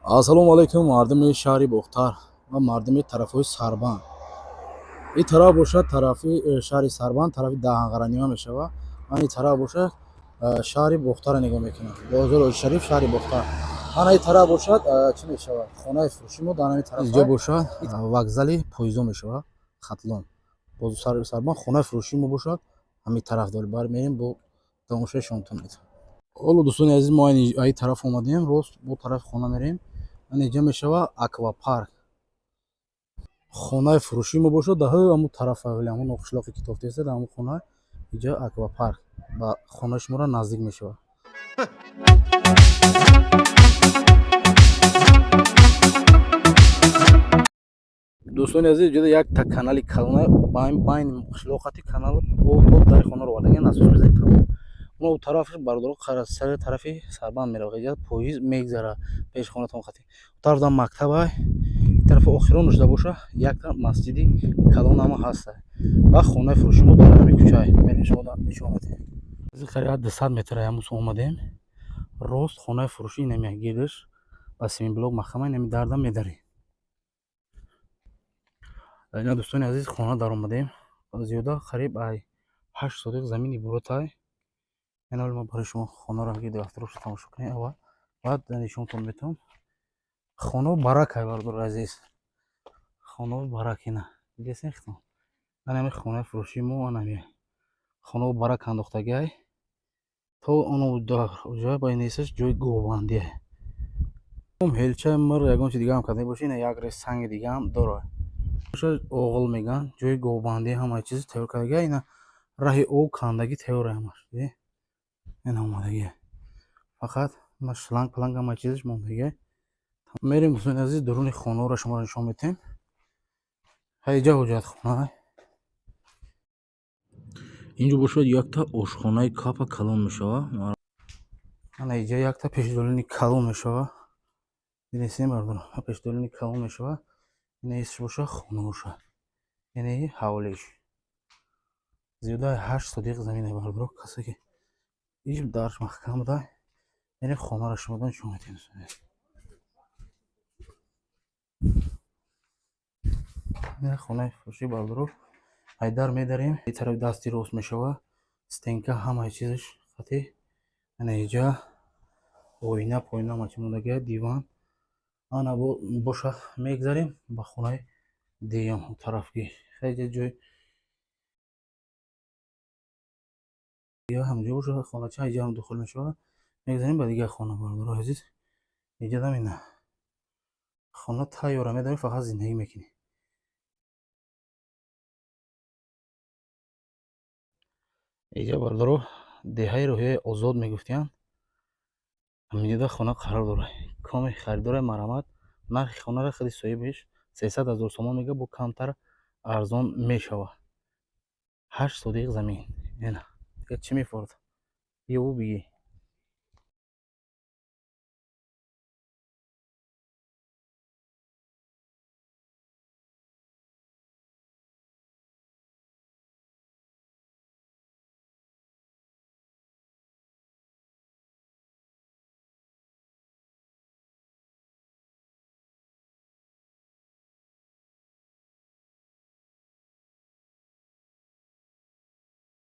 Ассалому алайкум, мардуми шаҳри Бохтар ва мардуми тарафҳои Сарбанд. Ин тараф бошад тарафи шаҳри Сарбанд, тарафи Даҳанғаранима мешавад. Ан ин тараф бошад шаҳри Бохтарро нигоҳ мекунад. Бозори Шариф, шаҳри Бохтар. Ана ин тараф бошад чӣ мешавад? Хонаи фурӯши мо дар ҳамин тараф. Инҷо бошад вокзали поездо мешавад, Хатлон. Бозори Сарбанд, хонаи фурӯши мо бошад ҳамин тараф дорем. Бар мерем, бо тамошои шомтон метавонем. Ҳоло, дӯстони азиз, мо ай тараф омадем, рост бо тарафи хона мерем. Ана инҷа мешавад аквапарк. Хонаи фурӯшии мо бошад дар ҳамун тараф, ҳамун қишлоқе ки тофтааст, дар ҳамун хона. Инҷа аквапарк ба хонаи шуморо наздик мешавад. Дӯстони азиз, инҷода якта канали калона байни қишлоқати канал бо дари хонаро овардагиан, насос мезанед, тамом. Оно тараф, бародаро, сари тарафи Сарбанд меравад. Инҷа поезд мегзарад пеши хонатон хати. Тараф мактабай, тарафи охирон шуда боша якта масҷиди калон ҳама ҳаста. Ва хонаи фурӯши мо дар ҳамин кӯчае. Мерем, шумо нишон медиҳем. Қариб 200 метр ҳамус омадем. Рост хонаи фурӯшӣ инами гирдаш ба семиблок маҳкама, инами дарда медарем. Ина, дӯстони азиз, хона даромадем. Зиёда қариб ай 8 сотих замин иборатай. Ина ҳоли мо барои шумо хонаро гирду атрофшо тамошо кунем аввал, баъд нишонтон метавон. Хонао баракай, бародари азиз. Хонао барак ина. Дидесен хитон. Ана ҳамин хонаи фурӯшии мо, ана ҳамин. Хонао барак андохтагиай. То оно ҷой ба несташ ҷои говбандие. Ҳелчаи мир ягон чи дигаам карда бошӣ, ина як рез санги дигаам дорад. Оғил мегӯянд, ҷои говбандӣ ҳамаи чиз тайёр кардагиа. Ина раҳи об кандагӣ тайёр ҳамаш. Ина омадагиа. Фақат шланг планг ҳамаи чизаш мондагиа. Мерем, дӯстони азиз, дуруни хонаҳоро шуморо нишон медиҳем. Ҳайҷа ҳоҷатхона. Инҷо бошад якта ошхонаи капа калон мешавад. Ана инҷа якта пешдолини калон мешавад. Дидесем, бародаро, пешдолини калон мешавад. Ина исш боша хона боша. Яъне ҳавлиш. Зиёдаи 8 сотих замине, бародаро, касе ки иш дарш маҳкам буда. Яъне хонаро шумо нишон медиҳем, дӯстони азиз. Ина хонаи фурӯшӣ, бародаро, айдар медарем. Ин тарафи дасти рост мешавад. Стенка ҳамаи чизаш хати. Ана инҷа оина поина ҳама чи мондагиа, диван. Ана боша мегзарем ба хонаи дуюм тарафги. Хеле ҷой ҳамҷо боша хонача инҷа ҳам дохил мешавад. Мегзарем ба дигар хона, бародарои азиз. Инҷадам ина хона тайёра, медарем, фақат зиндагӣ мекунем. Инҷа, бародаро, деҳаи рӯҳияи озод мегуфтиянд. Ҳаминҷода хона қарор дорад. Коми харидораи марҳамат, нархи хонаро худи соҳибаш 300 ҳазор сомон мегӯяд, бо камтар арзон мешавад. 8 сотих замин. Ина дигар чӣ мефорад? Биёву бигӣ.